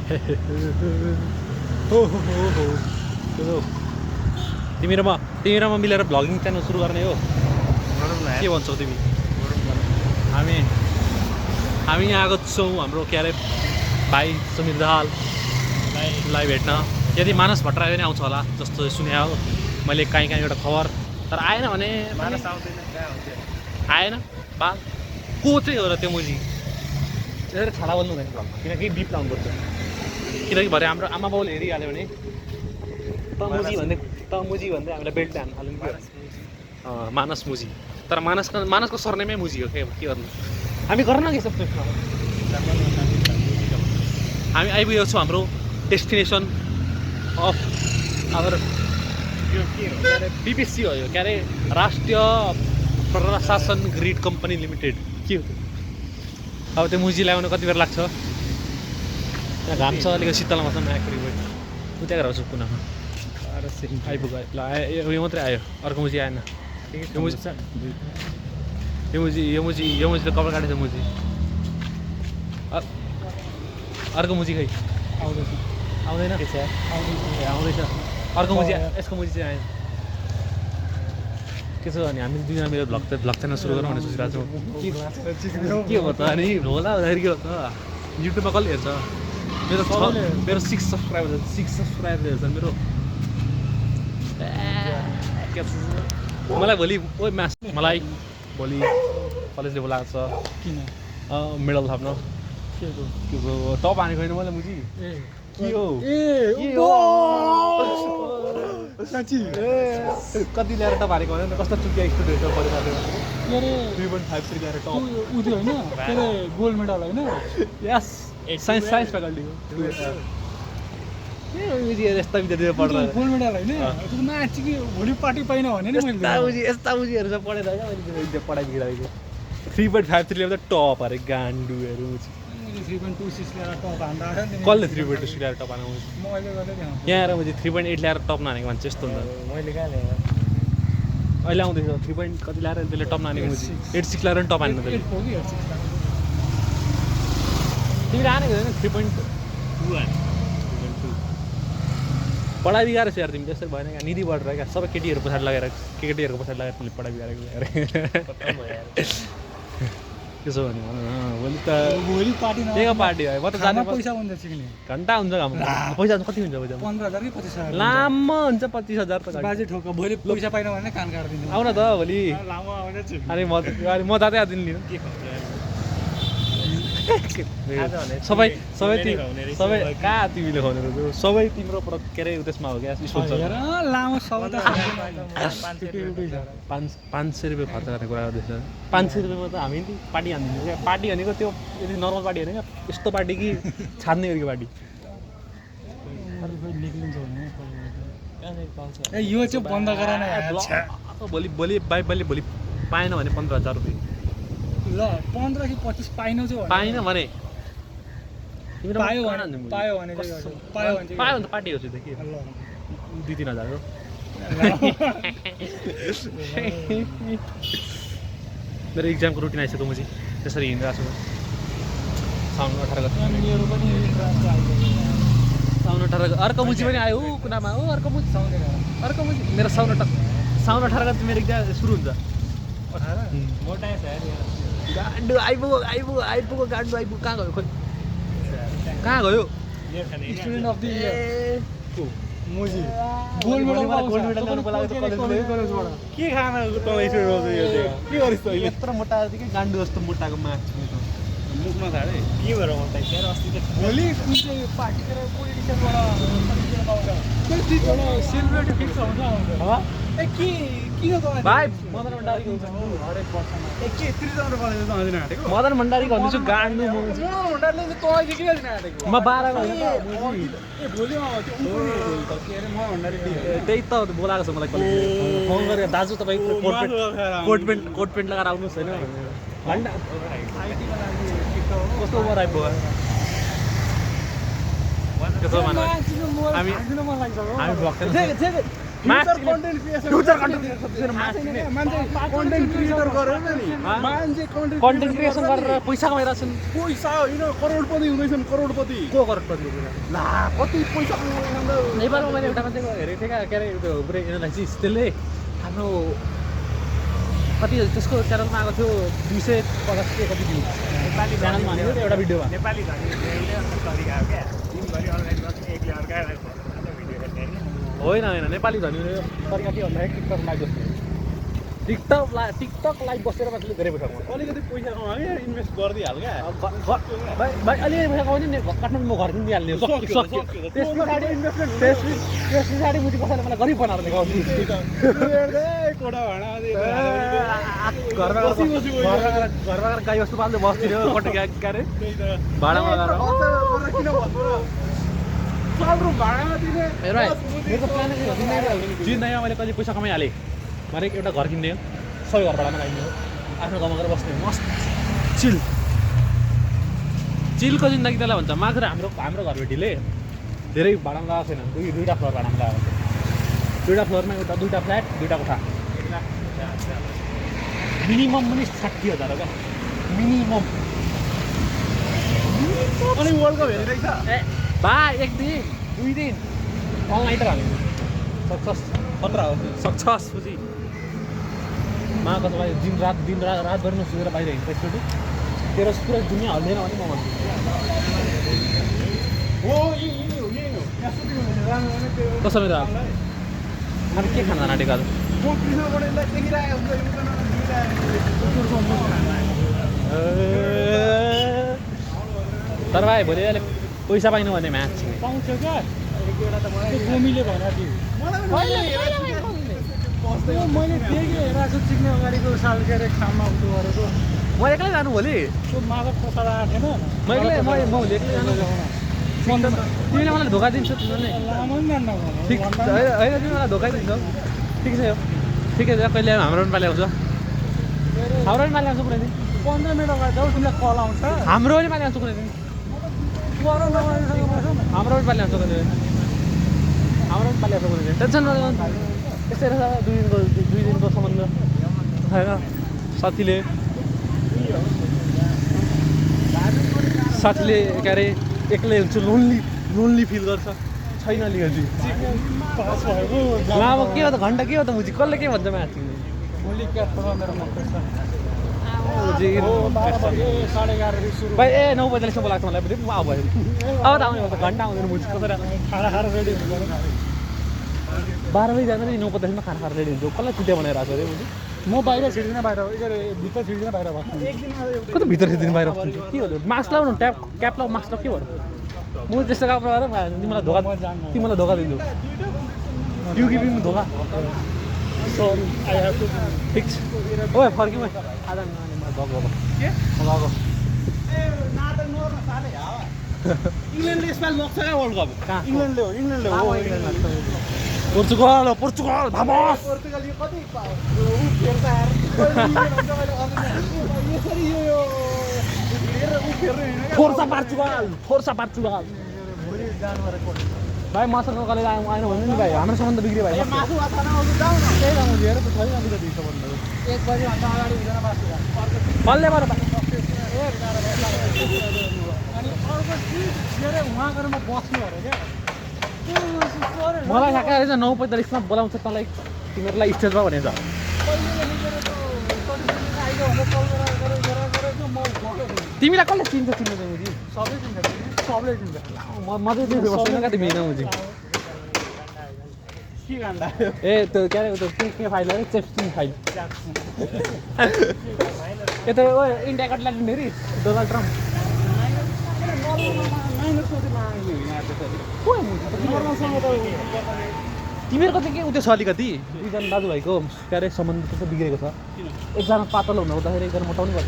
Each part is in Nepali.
हो हो हो हो तिमी र म मिलेर भ्लगिङ च्यानल सुरु गर्ने हो के भन्छौ तिमी हामी यहाँ आएको छौँ हाम्रो के अरे भाइ समीर दाहाललाई भेट्न यदि मानस भट्टराई पनि आउँछ होला जस्तो सुने हो मैले काहीँ एउटा खबर तर आएन भने आएन बा को चाहिँ हो र त्यो मुजी त्यसरी छाडा बोल्नु हुँदैन भ्लगमा किनकि बिप लाउनुपर्छ किनकि भरे हाम्रो आमा बाउले हेरिहाल्यो भने त मुजी भन्दै हामीलाई बेल्ट हान्नु थाल्यो नि मानस मुजी तर मानसको सरनेमै मुजी हो के गर्नु हामी गर्न के सक्छौँ हामी आइपुगेको छौँ हाम्रो डेस्टिनेसन अफ आवर बिपिसी हो यो के अरे राष्ट्रिय प्रशासन ग्रिड कम्पनी लिमिटेड के हो अब त्यो मुजी ल्याउनु कति बेर लाग्छ यहाँ घाम छ अलिकति शीतल मौसम आएको उता गएर आउँछु पुनः आइपुग्यो ल यो मात्रै आयो अर्को मुजी आएन यो मुजीले कपाल काटेछ मुजी अर्को मुजी खै आउँदैन आउँदैछ अर्को मुजी यसको मुजी चाहिँ आएन के छ भने हामी दुईजना मेरो भ्लग च्यानल सुरु गरौँ भनेर सोचिरहेको छौँ के हो त अनि होला भन्दाखेरि के हो त युट्युबमा कसले हेर्छ मेरो 6 सब्सक्राइबर छन् मेरो मलाई भोलि मलाई भोलि कलेजले बोलाएको छ किन मेडल थप्न टप हानेको होइन मलाई मुजी के हो साँच्ची कति ल्याएर टप हानेको होइन कस्तो चुकिया स्टुडेन्ट परिवारले 3.5 ल्याएर टप उ त्यो होइन के अरे गोल्ड मेडल होइन यस साइन्स फ्याकल्टीको यस्ता विद्यार्थी पढ्दा गोल्ड मेडल होइन नाच्छ कि भोलि पार्टी पाइन भने नि मैले यस्ता उजीहरू चाहिँ पढेर होइन मैले पढाइ बिग्राएको 3.53 ल्याउँदा टप अरे गान्डुहरू 3.26 ल्याएर टप हान्दा कसले 3.26 ल्याएर टप हान्नु मैले गरेँ यहाँ आएर मैले 3.8 ल्याएर टप नहानेको मान्छे यस्तो हुन्छ मैले कहाँ ल्याएँ अहिले आउँदैछ 3. कति ल्याएर त्यसले टप नहानेको मुजी 8.6 ल्याएर टप हान्नु त्यसले तिमीले हानेको होइन 3.2 पढाइ बिगाएर छ यार तिमी त्यसरी भएन क्या निधि बढेर क्या सबै केटीहरू पछाडि लगाएर केटीहरूको पछाडि लगाएर तिमीले पढाइ बिगारेको के छ भने भोलि त पार्टी हो म त जाने पैसा हुन्छ सिक्ने घन्टा हुन्छ पैसा कति हुन्छ पैसा 15,000 कि 25,000 लामो हुन्छ 25,000 त बाजे ठोक भोलि पैसा पाइन भने कान काट्दिनु आउन त भोलि लामो आउने छु अनि म जाँदै आदिन लिनु के सबै कहाँ तिमीले खुवाउने सबै तिम्रो के अरे त्यसमा हो क्या लामो 500 रुपियाँ खर्च गर्ने कुरा गर्दैछ 500 रुपियाँमा त हामी पार्टी हान्दिन्छौँ क्या पार्टी भनेको त्यो यदि नर्मल पार्टी होइन क्या यस्तो पार्टी कि छान्ने गरेको पार्टी यो चाहिँ बन्द गराएन भोलि पाएन भने 15,000 रुपियाँ ल 15 कि 25 पाइन भने पायो भने पार्टी हो त के 2-3 हजार हो मेरो इक्जामको रुटिन आइसक्यो म चाहिँ त्यसरी हिँडिरहेको छु साउन 18 गते अर्को मुजी पनि आयो कुनामा हो अर्को मुजी मेरो साउन 18 गते मेरो इक्जाम सुरु हुन्छ 18 मोटा छ यार गान्डु आइपुग्यो गान्डु आइपुग्यो कहाँ गयो खोइ कहाँ गयो स्टुडेन्ट अफ द इयर मुजी गोल्ड मेडल ल्याउनु बोलाएको त कलेजबाट के खाना तँलाई स्टुडेन्ट अफ द इयर के गरिस् त यत्रो मोटा कि गान्डु जस्तो मोटाको मार्क्स मुखमा छाडे के भएर मोटा यार अस्ति त भोलि कुन चाहिँ पार्टी गरेर पोलिटिसियनबाट सेलिब्रेटी फिक्स हुन्छ भाइ मदन भण्डारीको हुन्छ हरेक वर्षमा के 30 कलेज त आउँदैन आटेको मदन भण्डारीको भन्दैछु गाड्नु म भण्डारीले चाहिँ तँलाई के गरिन आटेको म 12 को होइन भोलि त्यो के अरे म भण्डारी त्यही त बोलाएको छ मलाई कलेज फोन गरेर दाजु तपाईँ कोट पेन्ट लगाएर आउनुहोस् होइन भण्डा आइटीको लागि कस्तो ओभर आइपुग्यो के छ भन्न हामी blog content creation future content मान्छे कन्टेन्ट क्रिएटर गरेर नि मान्छे कन्टेन्ट क्रिएसन गरेर पैसा कमाइरहेछन् पैसा होइन करोडपति हुँदैछन् करोडपति को करोडपति ला कति पैसा कमाउँछन् नेपालमा मैले एउटा मान्छे हेरेको थिएँ के अरे त्यो पुरै एनालाइसिस त्यसले हाम्रो कति त्यसको च्यानलमा आएको थियो 250 के कति भ्यू नेपाली च्यानलमा आएको थियो एउटा भिडियोमा नेपाली तरिका हो क्या दिनभरि अनलाइन बस्ने एकले अर्कालाई भिडियो हेर्ने होइन नेपाली धनी तरिका के भन्दाखेरि टिकटक लाइभ बसेर मान्छेले धेरै पैसा कमाउँछ अलिकति पैसा कमायो इन्भेस्ट गरिदिइहाल क्या भाइ अलिकति पैसा कमाउने नि काठमाडौँमा घर किनिदिइहाल्ने सक्यो त्यस पछाडि मुजी कसैले मलाई गरिब बनाएर देखाउँछु घरमा गएर गाई बस्तु पाल्दै बस्तिर कटो क्या अरे भाडामा हेर मेरो प्लान जिन्दगीमा मैले कहिले पैसा कमाइहालेँ मैले एउटा घर किन्ने हो सबै घर भाडामा लगाइदिने हो आफ्नो गाउँमा गएर बस्ने मस्त चिलको जिन्दगी त्यसलाई भन्छ मात्र हाम्रो घरबेटीले धेरै भाडामा लगाएको छैन दुईवटा फ्लोर भाडामा लगाएको छ दुईवटा फ्लोरमा दुईवटा फ्ल्याट दुईवटा कोठा मिनिमम पनि 60,000 हो क्या मिनिमम अनि वर्ल्ड कप हेरिरहेछ ए बा एक दिन दुई दिन अनलाइन त हामी सक्छस् पछि माको भाइ दिन रात रातभरि नसुतेर बाहिर हिँड्छ एकचोटि तेरो पुरै दुनियाँ हल्दैन भने म भन्छु कसो मेरो अनि के खाना नाटेको आज तर भाइ भोलि अहिले पैसा पाइनु भने म्याच पाउँछ क्या गोमीले भनेको थियो मैले देखेँ हेरेको चिक्ने अगाडिको साल के अरे खाममा उठ्नु गरेको म एक्लै जानु भोलि त्यो मादक पसला आएको थिएन म भोलि एक्लै जानु तिमीले मलाई धोका दिन्छौ तिमीले लामो पनि जान्न ठिक होइन तिमी मलाई धोका दिन्छौ ठिक छ यो ठिकै छ कहिले हाम्रो पनि पालि आउँछ हाम्रो पनि पालि आउँछ कुनै दिन 15 मिनट अगाडि जाऊ तिमीलाई कल आउँछ हाम्रो पनि पालि आउँछ कुनै दिन हाम्रो पनि पालि आउँछ कुनै दिन हाम्रो पनि पालि आउँछ कुनै दिन टेन्सन नलिनु यस्तै रहेछ दुई दिनको सम्बन्ध होइन साथीले के अरे एक्लै हुन्छ लोन्ली फिल गर्छ छैन लिएपछि लामो के हो त घन्टा के हो त मुजी कसले के भन्छ म्याच भोलि क्याटमा मेरो मक्कै छ भाइ ए 9 बजेसम्म लाग्छ मलाई पनि अब भयो अब त आउने त घन्टा आउँदैन मुजी कसरी खाना रेडी हुन्छ 12 बजी जाँदा नि 9 बजेसम्म खाना खाएर रेडी हुन्छ कसलाई छुट्या बनाएर आएको अरे मुजी म बाहिर छिर्दिनँ बाहिर भित्र छिर्दिनँ बाहिर बस्छु कता भित्र छिर्दिनु बाहिर के हो मास्क लाउनु क्याप लाउ मास्क लाउ के भयो म त्यस्तो काम गरेर तिमीलाई धोका दिन्छु यु गिभ मी धोका sorry I have to fix ओए फर्क्यौँ है आधा गएको इङ्ल्यान्डले यसपालि लग्छ क्या वर्ल्ड कप कहाँ इङ्ल्यान्डले हो पोर्चुगल भामस पोर्चुगल यो कति फोर्सा पोर्चुगल भाइ मसँग कसले आएन भने नि भाइ हाम्रो सम्बन्ध बिग्रियो भाइ त्यही त म लिएर त छैन नि त दुई सम्बन्ध 1 बजीभन्दा अगाडि हुँदैन बाँच्नु कसले गर अनि अर्को चिज के अरे उहाँ गएर म बस्नु अरे क्या मलाई थाहा रहेछ 9:45 मा बोलाउँछ तँलाई तिमीहरूलाई स्टेजमा भनेछ तिमीलाई कसले चिन्छ मुजी सबले चिन्छ म चाहिँ त्यो बस्दैन क्या तिमी होइन मुजी के गान्दा ए त्यो के अरे त्यो के फाइल अरे चेप्स्टिङ फाइल यता ओ इन्डियाको ल्यान्ड हेरी डोनाल्ड ट्रम्प तिमीहरूको चाहिँ के उयो छ अलिकति दुईजना दाजुभाइको के अरे सम्बन्ध त्यस्तो बिग्रेको छ एकजना पातलो हुनु हुँदाखेरि एकजना मोटाउनु पर्छ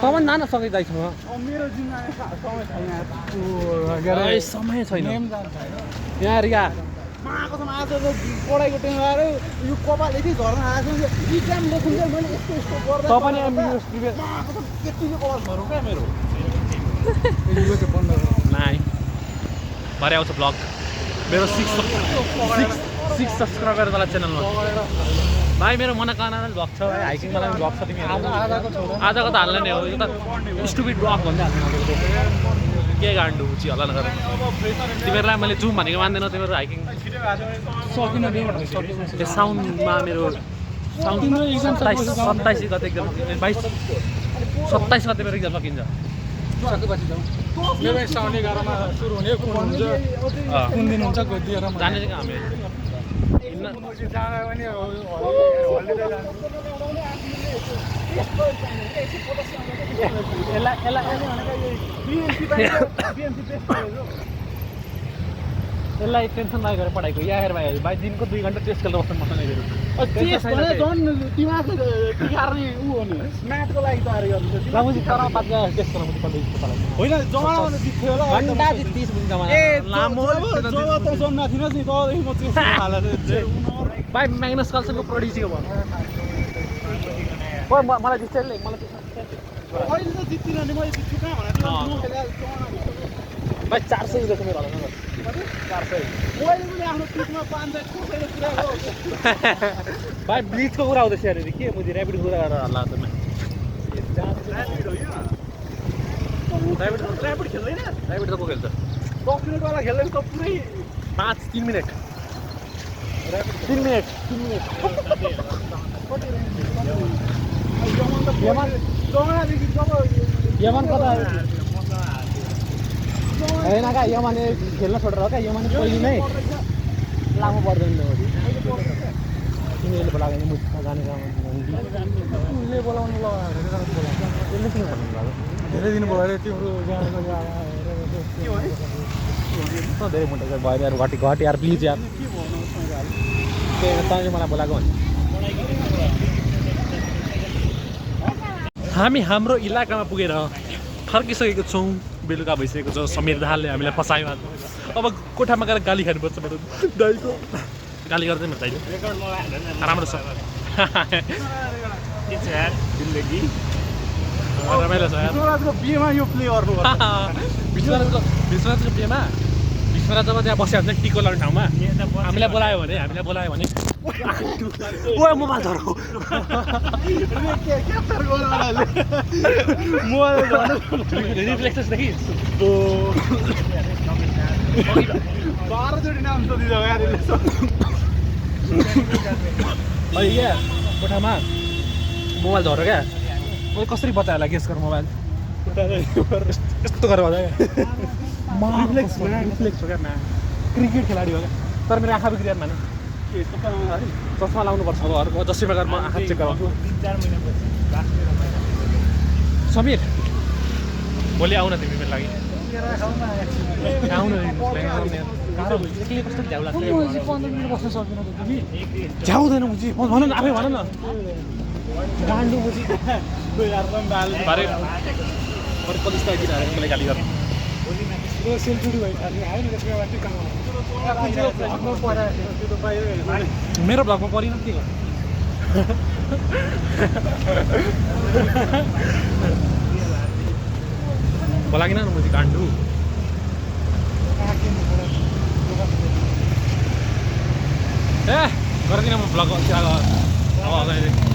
तपाईँ नाना सँगै दाइसँग मेरो समय छैन यहाँ रिया आज पढाइको टाइम आएर यो कपाल यति घरमा आएको इक्जाम लेख्नु चाहिँ मैले यस्तो यस्तो गर्दा तपाईँ यतिको कपाल भरौँ क्या मेरो नाइ भरे आउँछ ब्लग मेरो 6 सब्सक्राइबर वाला च्यानलमा भाइ मेरो मनोकामना ब्लग छ भाइ हाइकिङ वाला ब्लग छ तिमीहरु आजको त हाल्ने नै हो यो त स्टुपिड ब्लग भन्दै हाल्ने के गाण्डु उची हल्ला नगर तिमीहरुलाई मैले जुम भनेको मान्दैन तिमीहरु हाइकिङ सकिन दे त्यो साउन्डमा मेरो साउन्ड 27 गते एक्जाम 27 गते मेरो एक्जाम सकिन्छ सकेपछि जाउँ मेरो साउन्ड 11 मा सुरु हुने कुन हुन्छ कुन दिन हुन्छ गदिएर जाने चाहिँ हामी यसलाई टेन्सन नगरेर पढाइको या हेर भाइ दिनको 2 घण्टा टेस्ट गरेर बस्नु मसँग गएर टेस्ट भने झन् दिमाग बिगार्ने उ हो नि स्मार्टको लागि तयारी गर्नु लामुजी तर पातका टेस्ट गर्न पनि पढ्दै होइन जमानामा जित्थ्यो होला घण्टा 30 मिनेट जमाना लामो जब त जम्ना थिन नि तँदेखि म त्यो हालेर भाइ म्याग्नस कार्लसनको प्रोड्युसर भयो मलाई त्यस्तै मलाई अहिले त जित्दिन नि मैले जित्छु कहाँ भनेको भाइ 400 जस्तो मेरो होला 400 मैले पनि आफ्नो पिचमा 500 खोसेर कुरा हो भाइ ब्लिचको कुरा हुँदैछ अरे के बुझी ऱ्यापिड कुरा गरेर हल्ला त ऱ्यापिड खेल्दैन ऱ्यापिड त को खेल्छ 10 मिनेट वाला खेल्दैन त पुरै 3 मिनेट 3 मिनेट जमानादेखि जब यमन कता होइन का यमनले खेल्न छोडेर हो क्या यमन पहिले नै लामो पर्दैन तिमीहरूले बोलाएको नि मुस्ता जाने उसले बोलाउनु धेरै दिन भयो तिम्रो धेरै मोटो भयो यार घटी यार प्लिज यार तैँले मलाई बोलाएको भने हामी हाम्रो इलाकामा पुगेर फर्किसकेको छौँ बेलुका भइसकेको छ समीर दाहालले हामीलाई फसायो अब कोठामा गएर गाली खानुपर्छ मेरो दाइको गाली गर्दै मेरो दाइले राम्रो छ रमाइलो छ यार विश्वराजको बिहेमा यो प्ले गर्नु विश्वराजको बिहेमा विश्वराज जब त्यहाँ बसिहाल्छ टिको लाउने ठाउँमा हामीलाई बोलायो भने ओ मोबाइल धर क्याप्चर गर्नले मोबाइल रिफ्लेक्सदेखि 12 जोडी नाम त दिँदा यार अहिले क्या कोठामा मोबाइल धर क्या मैले कसरी बचायो होला गेस गर मोबाइल यस्तो गरेर बजायो रिफ्लेक्स हो क्या क्रिकेट खेलाडी हो क्या तर मेरो आँखा बिग्रियो माने चस्मा लाउनुपर्छ अब अर्को 10 रुपियाँ म आँखा चेक गराउँछु समीर भोलि आउन तिमी मेरो लागि आउनु एक्लै कस्तो झ्याउ लाग्छ 15 मिनेट बस्न सक्दिन त तिमी झ्याउदैन बुझी भन न आफै भन न गाण्डु बुझी यार पनि बाल बारे कलेज त किन मलाई गाली गर्नु यो सेल्फी भइसक्यो हैन त्यसको लागि काम मेरो ब्लगमा परिन के गर्नु बोलाकिन न मुझे गाण्डु ए गरिदिन म ब्लग अब